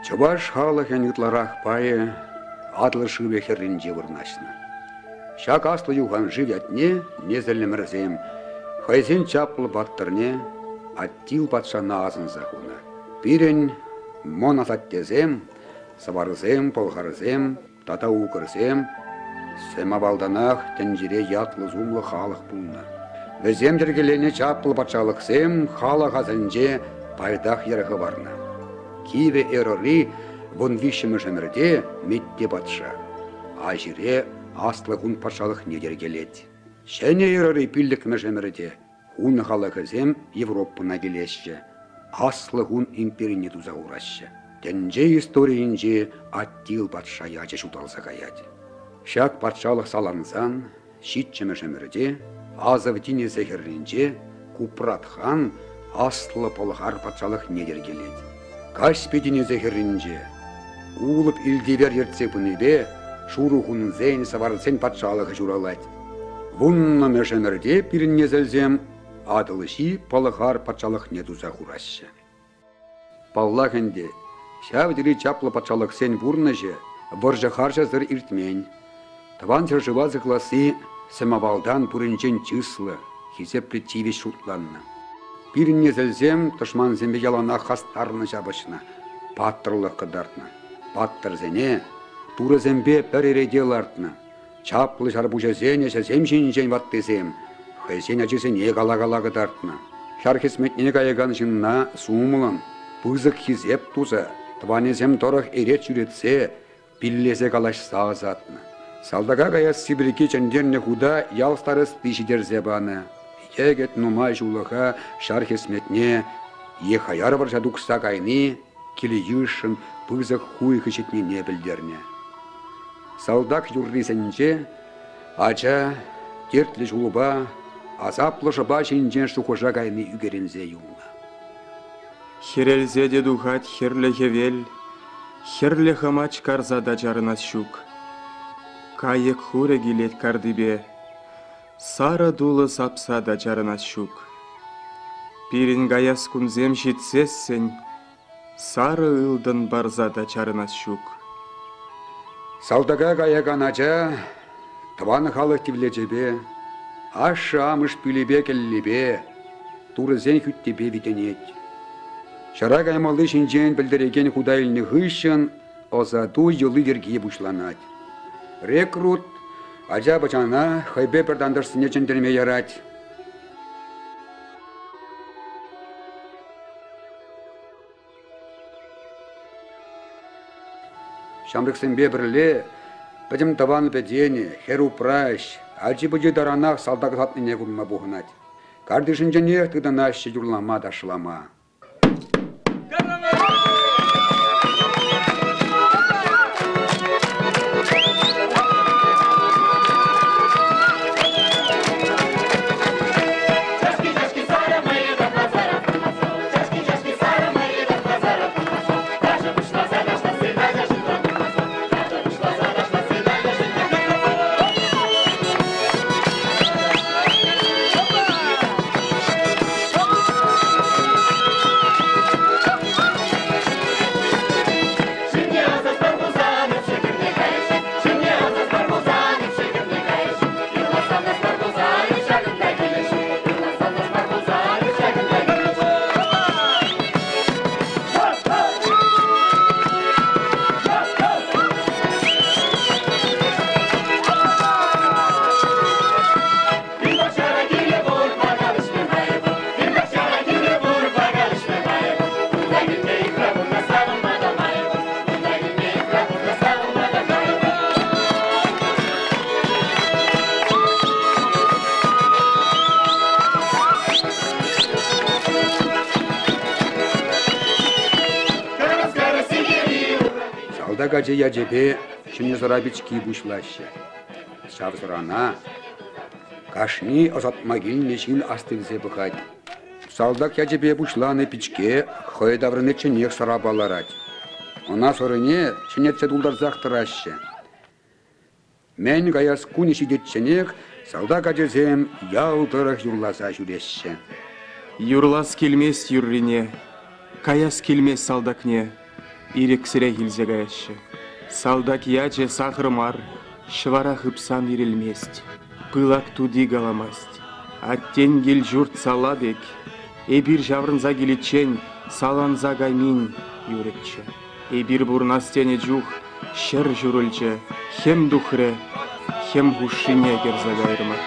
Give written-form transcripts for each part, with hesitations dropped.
Чӑваш халӑхӗн ытларах пайӗ Атӑл шывӗ хӗрринче вырнаҫнӑ. Ҫак аслӑ юханшыв ятне несӗлӗмӗрсем хӑйсен чаплӑ паттӑрне Аттил патшана асӑнса хунӑ. Пирӗн мӑн асаттесем, сӑварсем, пӑлхарсем тата укӑрсем сӗм авалтанах тӗнчере ятлӑ-сумлӑ халӑх пулнӑ. Вӗсем йӗркеленӗ чаплӑ патшалӑхсем халӑх асӗнче пайтах йӗр хӑварнӑ. Кивӗ эрӑри 13-мӗш ӗмӗрте Метте патша Аҫире Аслӑ Хун патшалӑхне йӗркелет. Ҫӗнӗ эрӑри пиллӗкмӗш ӗмӗрте Хун халӑхӗсем Европӑна килеҫҫӗ, Аслӑ Хун империне туса хураҫҫӗ. Тӗнче историйӗнче Аттил патша ячӗ ҫуталса каять. Ҫак патшалӑх салансан ҫиччӗмӗш ӗмӗрте Асӑв тинӗсӗ хӗрринче Купрат хан Аслӑ Пӑлхар патшалӑхне йӗркелет. Каҫпи тинӗсӗ хӗрринче Улӑп Илтивер ертсе пынипе шурӑ хунсен, сӑварсен патшалӑхӗ ҫуралать. Вуннӑмӗш ӗмӗрте пирӗн несӗлсем Атӑлҫи Пӑлхар патшалӑхне туса хураҫҫӗ. Паллах ӗнтӗ, ҫав тери чаплӑ патшалӑхсен пурнӑҫӗ вӑрҫӑ-харҫӑсӑр иртмен. Тӑван ҫӗршыва сыхласси сӗм авалтан пуринчен чыслӑ, хисеплӗ тивӗҫ шутланнӑ. Пирӗн несӗлсем тӑшмансемпе яланах хастарлӑн ҫапӑҫнӑ, паттӑрлӑх кӑтартнӑ. Паттӑрсене турӑсемпе пӗр ӗрете лартнӑ. Чаплӑ ҫарпуҫӗсен ӗҫӗсем ҫинчен ваттисем хӑйсен ачисене кала-кала кӑтартнӑ. Ҫар хӗсметне каякан ҫынна сумлӑн, пысӑк хисеп туса, тӑванӗсем тӑрӑх эрет ҫӳретсе, пиллесе калаҫса ӑсатнӑ. Салтака каясси пирки чӗнтернӗ хута ял старости ҫитерсе панӑ. Йӗкӗт нумай ҫуллӑха ҫар хӗсметне е хаяр вӑрҫа тухса кайни кил-йышшӑн пысӑк хуйхӑ ҫитнине пӗлтернӗ. Салтак юррисенче ача тертлӗ ҫулпа, асаплӑ шӑпа ҫинчен шухӑша кайни ӳкерӗнсе юлнӑ. Хӗрелсе те тухать хӗрлӗ хӗвел, хӗрлӗ хӑмач карса та чарӑнас ҫук. Кайӑк хурӗ килет картипе, сарӑ тулӑ сапса та чарӑнас ҫук. Пирӗн каяс кунсем ҫитсессӗн Сарӑ ылтӑн парса та чарӑнас ҫук. Салтака каякан ача тӑван халӑх тивлечӗпе, ашшӗ-амӑш пӳлипе кӗллипе, турӑсен хӳттипе витӗнет. Ҫара каймалли ҫинчен пӗлтерекен хута илнӗ хыҫҫӑн ӑсату йӑли-йӗрки пуҫланать. Рекрут ача-пӑчана хӑйпе пӗр тантӑшсене чӗнтерме ярать. Ҫамрӑксемпе пӗрле пӗтӗм тӑван-пӗтенӗ, хӗр-упраҫ, ачи-пӑчи таранах салтак ӑсатнине курма пухӑнать. Картишӗнченех тытӑнаҫҫӗ юрлама-ташлама. Салтак ачи ячӗпе ҫӗнӗ сӑра пички пуҫлаҫҫӗ. Ҫав сӑрана кашни ӑсатма килнӗ ҫын астивсе пӑхать. Салтак ячӗпе пуҫланӑ пичке хӑй таврӑничченех сӑрапа ларать. Ӑна сӑрине ҫӗнетсе тултарсах тӑраҫҫӗ. Мӗн каяс кунӗ ҫитичченех салтак ачисем ял тӑрӑх юрласа ҫӳреҫҫӗ. Юрлас килмест юррине, каяс килмест салтакне. Ирӗксӗрех илсе каяҫҫӗ. Салтак ячӗ сахӑр мар, ҫӑвара хыпсан ирӗлмест, пылак тути каламасть. Аттен кил-ҫурт сала пек, эпир ҫаврӑнса киличчен саланса каймин юрӗччӗ. Эпир пурӑнас тенӗ чух ҫӗр ҫурӑлчӗ, хӗм тухрӗ, хӗм хушшине кӗрсе кайрӑмӑр.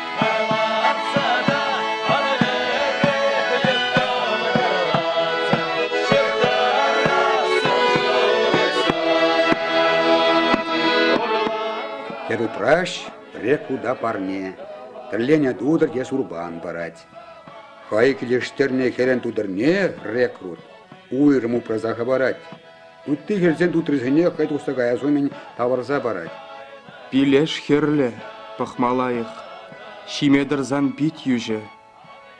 Хӗрупраҫ рекуда парне, тӗрленӗ тутӑр те сурпан парать. Хӑй килӗштернӗ хӗрӗн тутӑрне рекрут уйрӑм упраса хӑварать. Ытти хӗрсен тутрисене хӑй тухса каяс умӗн тавӑрса парать. Пилеш хӗрлӗ, пӑхма лайӑх. Ҫиме тӑрсан пит йӳҫӗ.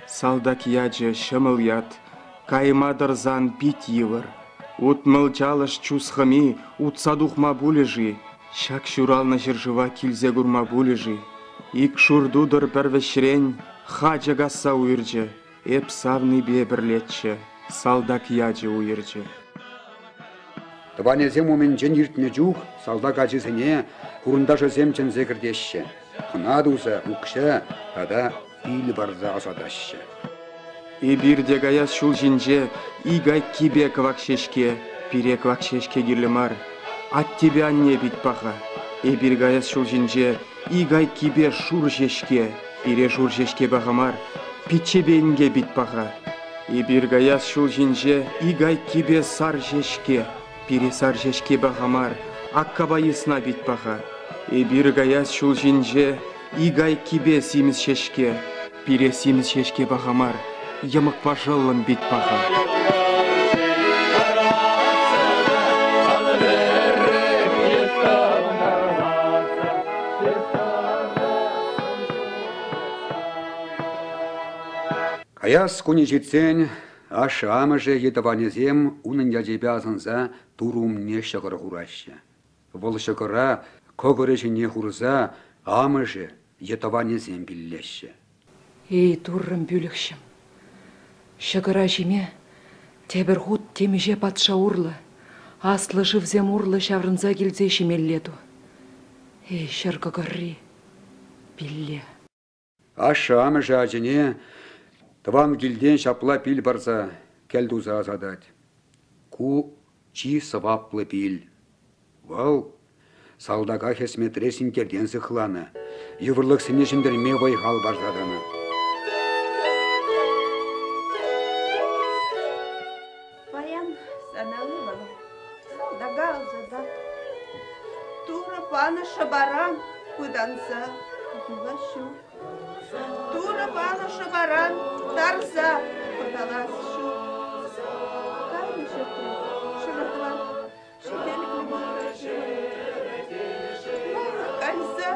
Салтак ячӗ ҫӑмӑл ят, кайма тӑрсан пит йывӑр. 60 чалӑш чус хӑми утса тухма пулӗ-ши? Ҫак ҫуралнӑ ҫӗршыва килсе курма пулӗ-ши? Ик шур тутӑр пӗр вӗҫрен хачӑ касса уйӑрчӗ. Эп савнипе пӗрлеччӗ, салтак ячӗ уйӑрчӗ. Тӑванӗсем умӗнчен иртнӗ чух салтак ачисене хурӑнташӗсем чӗнсе кӗртеҫҫӗ, хӑна туса укҫа тата пил парса ӑсатаҫҫӗ. Эпир те каяс ҫул ҫинче ик айккипе кӑвак ҫеҫке, пире кӑвак ҫеҫке кирлӗ мар. Аттепе анне пит паха. Эпир каяс ҫул ҫинче ик айккипе шур ҫеҫке, пире шур ҫеҫке паха мар, пиччепе инке пит паха. Эпир каяс ҫул ҫинче ик айккипе сар ҫеҫке, пире сар ҫеҫке паха мар, аккапа йысна пит паха. Эпир каяс ҫул ҫинче ик айккипе симӗс ҫеҫке, пире симӗс ҫеҫке паха мар, йӑмӑкпа шӑллӑм пит паха. Каяс кунӗ ҫитсен ашшӗ-амӑшӗ е тӑванӗсем унӑн ячӗпе асӑнса Турӑ умне ҫӑкӑр хураҫҫӗ. Вӑл ҫӑкӑра кӑкӑрӗ ҫине хурса амӑшӗ е тӑванӗсем пиллеҫҫӗ. Эй, Туррӑм пӳлӗхҫӗм, ҫӑкӑра ҫиме тепӗр хут темиҫе патша урлӑ, аслӑ шывсем урлӑ ҫаврӑнса килсе ҫимелле ту. Эй, ҫӗр кӑкӑрри, пилле. Ашшӗ-амӑшӗ ачине тӑван килтен ҫапла пил парса кӗл туса ӑсатать. Ку чи сӑваплӑ пил. Вӑл салтака хӗсметре синкертен сыхланӑ, йывӑрлӑхсене ҫӗнтерме вӑй-хал парса тӑнӑ. Паян сана ывӑлӑм салтака ӑсатать. Турӑ панӑ шӑпаран пытанса юлас ҫук. Турӑ панӑ шӑпаран тарса хӑтӑлас ҫук. Кайнӑ ҫӗртре шӑрӑхла ҫителӗклӗ пултӑр Лайӑх кайса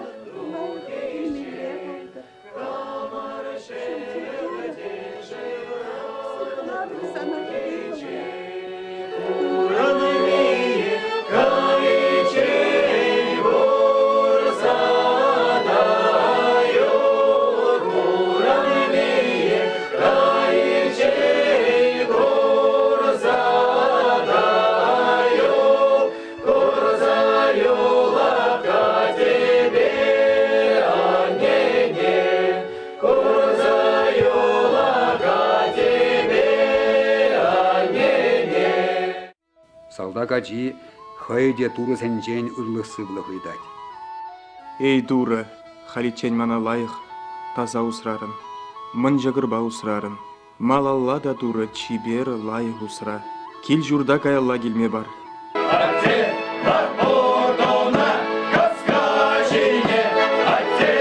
лайӑх килмелле пултӑр. Ҫӳлти Турӑ сыхлатӑр сана ывӑлӑм. Салтак ачи хӑй те турӑсенчен ырлӑх-сывлӑх ыйтать. Эй, Турӑ, халиччен мана лайӑх, таса усрарӑн, мӑн ҫӑкӑрпа усрарӑн. Малалла та Турӑ чипер, лайӑх усра. Кил-ҫурта каялла килме пар. Атте, лак-пуртуна каска ҫине, атте,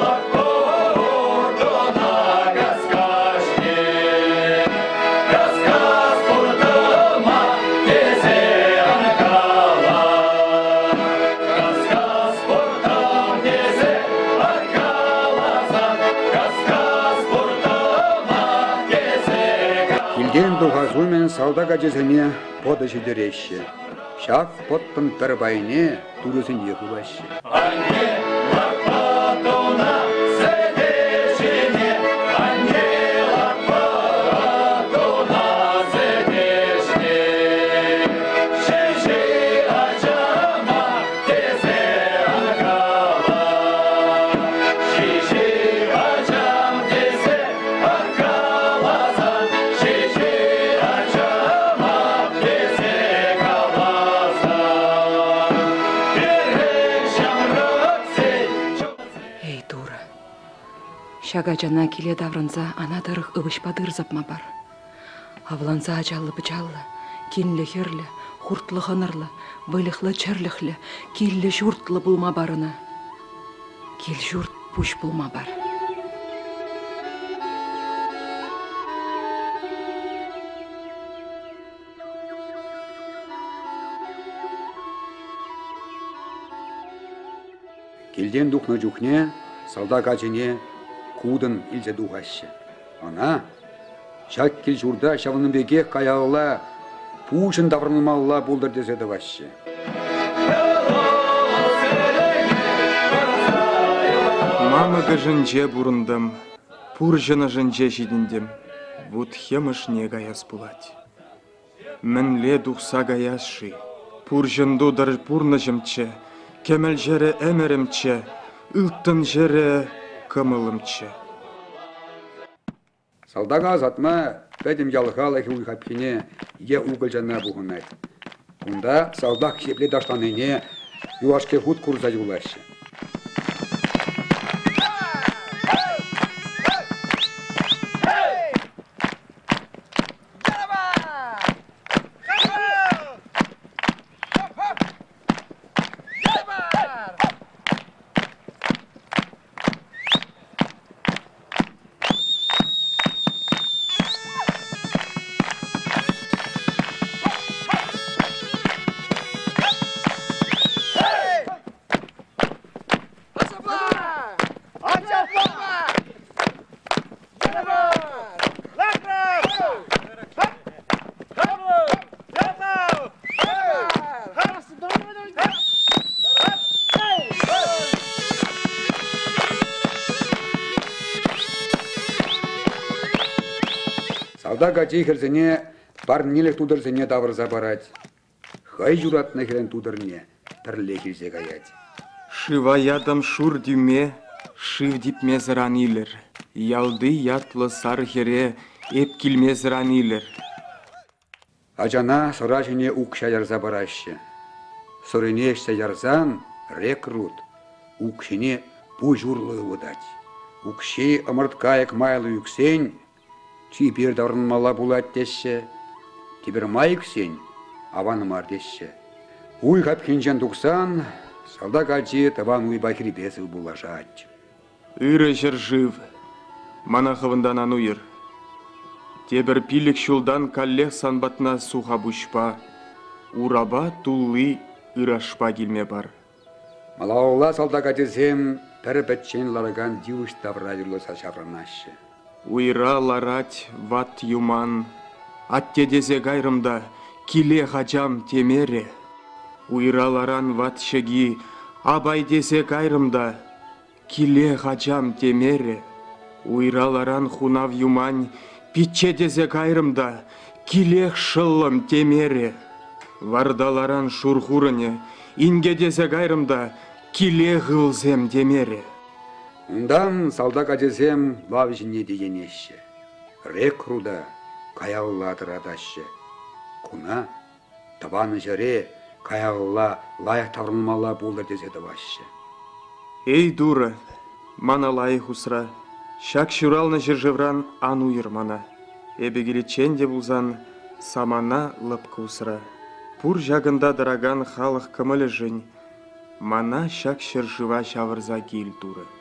лак-пуртуна каска ҫине. Каскас пуртӑма тесе ан кала. Каскас пуртӑм тесе ан каласан, каскас пуртӑма тесе Килтен тухас умӗн салтак ачисене пӑтӑ ҫитереҫҫӗ. Ҫак пӑттӑн пӗр пайне турӑсене хываҫҫӗ. Анне, ларпа туна сӗтел ҫине, анне, ларпа туна сӗтел ҫине. Ҫӗҫӗ. Ҫак ачана киле таврӑнса ана тӑрӑх ывӑҫпа тыр сапма пар. Авланса ачаллӑ-пӑчаллӑ, кинлӗ-хӗрлӗ, хуртлӑ-хӑнӑрлӑ, выльӑхлӑ-чӗрлӗхлӗ, киллӗ-ҫуртлӑ пулма пар ӑна. Кил-ҫурт пуҫ пулма пар. Килтен тухнӑ чухне салтак ачине кутӑн илсе тухаҫҫӗ. Ӑна ҫак кил-ҫурта ҫавӑн пекех каялла пуҫӑн таврӑнмалла пултӑр тесе тӑваҫҫӗ. Мамӑк ӑшӗнче пурӑнтӑм, пурҫӑн ӑшӗнче ҫитӗнтӗм. Вут-хӗм ӑшне каяс пулать. Мӗнле тухса каяс-ши? Пурҫӑн тутӑр пурнӑҫӑмччӗ, кӗмӗл ҫӗрӗ ӗмӗрӗмччӗ, ылтӑн ҫӗрӗ кӑмӑлӑмччӗ. Салтака ӑсатма пӗтӗм ял халӑхӗ уй хапхине е укӑлчана пухӑнать. Кунта салтак епле ташланине юлашки хут курса юлаҫҫӗ. Салтак ачи хӗрсене парнелӗх тутӑрсене тавӑрса парать. Хӑй юратнӑ хӗрӗн тутӑрне пӗрлех илсе каять. Шыва ятӑм шур тӳме, шыв типмесӗр ан илӗр. Ялти ятлӑ сар хӗре эп килмесӗр ан илӗр. Ачана сӑра ҫине укҫа ярса параҫҫӗ. Сӑрине ӗҫсе ярсан рекрут укҫине пуҫ урлӑ ывӑтать. Укҫи ӑмӑрткайӑк майлӑ ӳксен чипер таврӑнмалла пулать теҫҫӗ. Тепӗр май ӳксен аван мар теҫҫӗ. Уй хапхинчен тухсан салтак ачи тӑван уйпа хирпе сывпуллашать. Ырӑ ҫӗршыв, мана хӑвӑнтан ан уйӑр. Тепӗр 5 ҫултан каллех сан патна сухапуҫпа, урапа тулли ырашпа килме пар. Малалла салтак ачисем пӗр-пӗччен ларакан йывӑҫ тавра юрласа ҫаврӑнаҫҫӗ. Уйра ларать ват юман. Атте тесе кайрӑм та килех ачам темерӗ. Уйра ларан ват ҫӑки апай тесе кайрӑм та килех ачам темерӗ. Уйра ларан хунав юман пичче тесе кайрӑм та килех шӑллӑм темерӗ. Варта ларан шур хурӑнӗ инке тесе кайрӑм та килех ывӑлсем темерӗ. Унтан салтак ачисем лав ҫине тиенеҫҫӗ. Рекрута каялла тӑратаҫҫӗ. Куна тӑван ҫӗре каялла лайӑх таврӑнмалла пултӑр тесе тӑваҫҫӗ. Эй, Турӑ, мана лайӑх усра. Ҫак ҫуралнӑ ҫӗршывран ан уйӑр мана. Эпӗ киличчен те пулсан самана лӑпкӑ усра. Пур ҫакӑнта тӑракан халӑх кӑмӑлӗшӗн мана ҫак ҫӗршыва ҫавӑрса кил, Турӑ.